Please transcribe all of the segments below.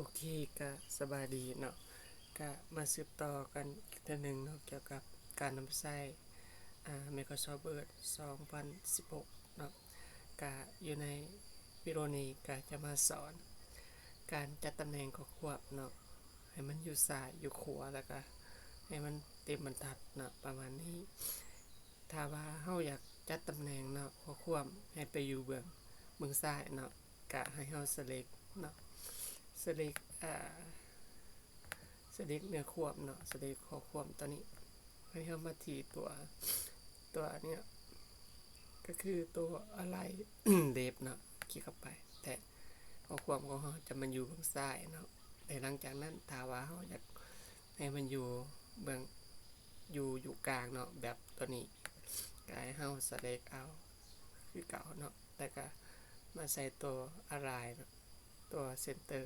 ໂອເຄ ກະສະບາຍດີເນາະ ກະມາສືບຕໍ່ກັນອີກເທື່ອໜຶ່ງເນາະ ກ່ຽວກັບການນຳໃຊ້ ອ່າ Microsoft Word ສອງພັນສິບຫົກເນາະ ກະຢູ່ໃນວິດີໂອນີ້ກະຈະມາສອນການຈັດຕຳແໜ່ງຂໍ້ຄວາມເນາະ ໃຫ້ມັນຢູ່ຊ້າຍຢູ່ຂວາ ແລ້ວກະໃຫ້ມັນເຕັມບັນທັດເນາະ ປະມານນີ້. ຖ້າວ່າເຮົາຢາກຈັດຕຳແໜ່ງເນາະ ຂໍ້ຄວາມໃຫ້ໄປຢູ່ເບື້ອງ ເບື້ອງຊ້າຍເນາະ ກະໃຫ້ເຮົາ select ເນາະ select ອ່າ select ເນື້ອຄວາມເນາະ select ຂໍ້ຄວາມຕົວນີ້ ໃຫ້ເຮົາມາທີ່ຕົວ ຕົວນີ້ ກະຄືຕົວ Align Left ເນາະ ຄລິກເຂົ້າໄປ ແຕ່ຂໍ້ຄວາມຂອງເຮົາຈະມາຢູ່ເບື້ອງຊ້າຍເນາະ ແລະ ຫຼັງຈາກນັ້ນ ຖ້າວ່າເຮົາຢາກໃຫ້ມັນຢູ່ເບື້ອງ ຢູ່ ຢູ່ກາງເນາະ ແບບຕົວນີ້ ກະໃຫ້ເຮົາ select ເອົາຄືເກົ່າເນາະ ແລ້ວກະມາໃສ່ຕົວ Align ຕົວ Center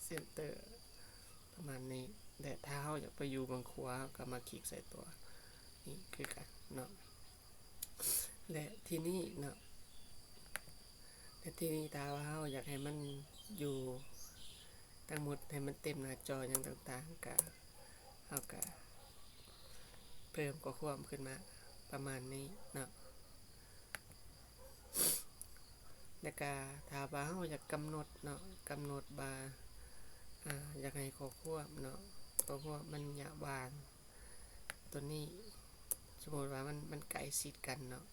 Center ປະມານນີ້ ແລະ ຖ້າເຮົາຢາກໄປຢູ່ເບື້ອງຂວາ ເຮົາກະມາຄລິກໃສ່ຕົວນີ້ຄືກັນເນາະ ແລະ ທີນີ້ເນາະ ແລະ ທີນີ້ຖ້າວ່າເຮົາຢາກໃຫ້ມັນຢູ່ທັງໝົດ ໃຫ້ມັນເຕັມໜ້າຈໍຫຍັງຕ່າງໆ ກະ ເຮົາກະເພີ່ມຂໍ້ຄວາມຂຶ້ນມາປະມານນີ້ເນາະ ແລ້ວກະຖ້າວ່າເຮົາຢາກກຳນົດເນາະ ກຳນົດວ່າ ອ່າ ຢາກໃຫ້ຂໍ້ຄວາມເນາະ ຂໍ້ຄວາມມັນຍະຫວ່າງຕົວນີ້ ສົມມຸດວ່າມັນ ມັນໃກ້ຊິດກັນເນາະ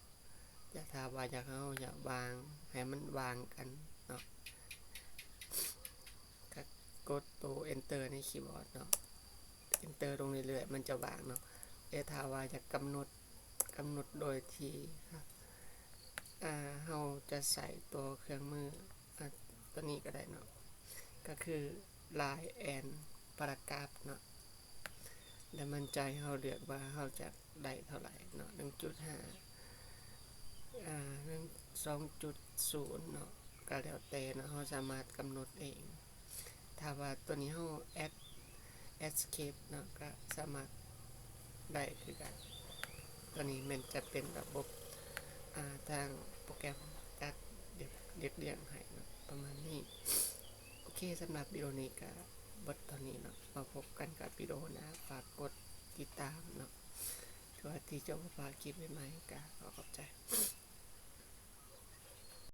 ແຕ່ຖ້າວ່າຢາກ ເຮົາຢາກຫວ່າງ ໃຫ້ມັນຫວ່າງກັນເນາະ ກະກົດໂຕ Enter ໃນຄີບອດເນາະ Enter ລົງເລື້ອຍໆ ມັນຈະຫວ່າງເນາະ ແຕ່ຖ້າວ່າຢາກກຳນົດ ກຳນົດໂດຍທີ່ ອ່າ ເຮົາຈະໃຊ້ຕົວເຄື່ອງມື ອ່າ ຕົວນີ້ກະໄດ້ເນາະ ກະຄື Line and Paragraph ເນາະ ແລະ ມັນຈະໃຫ້ເຮົາເລືອກວ່າເຮົາຈະໄດ້ເທົ່າໃດເນາະ ໜຶ່ງຈຸດຫ້າ ອ່າ ສອງຈຸດສູນເນາະ ກະແລ້ວແຕ່ເນາະ ເຮົາສາມາດກຳນົດເອງ ຖ້າວ່າຕົວນີ້ເຮົາ Add Escape ເນາະ ກະສາມາດໄດ້ຄືກັນ ຕົວນີ້ແມ່ນຈະເປັນລະບົບ ອ່າ ທາງໂປຣແກຣມຈັດລຽບລຽງໃຫ້ເນາະ ປະມານນີ້. ໂອເຄ ສຳລັບວິດີໂອນີ້ກະເບິດເທົ່ານີ້ເນາະ ມາພົບກັນກັບວິດີໂອໜ້າ ຝາກກົດຕິດຕາມເນາະ ເພື່ອທີ່ຈະບໍ່ພາດຄລິບໃໝ່ໆ ກະຂໍຂອບໃຈ.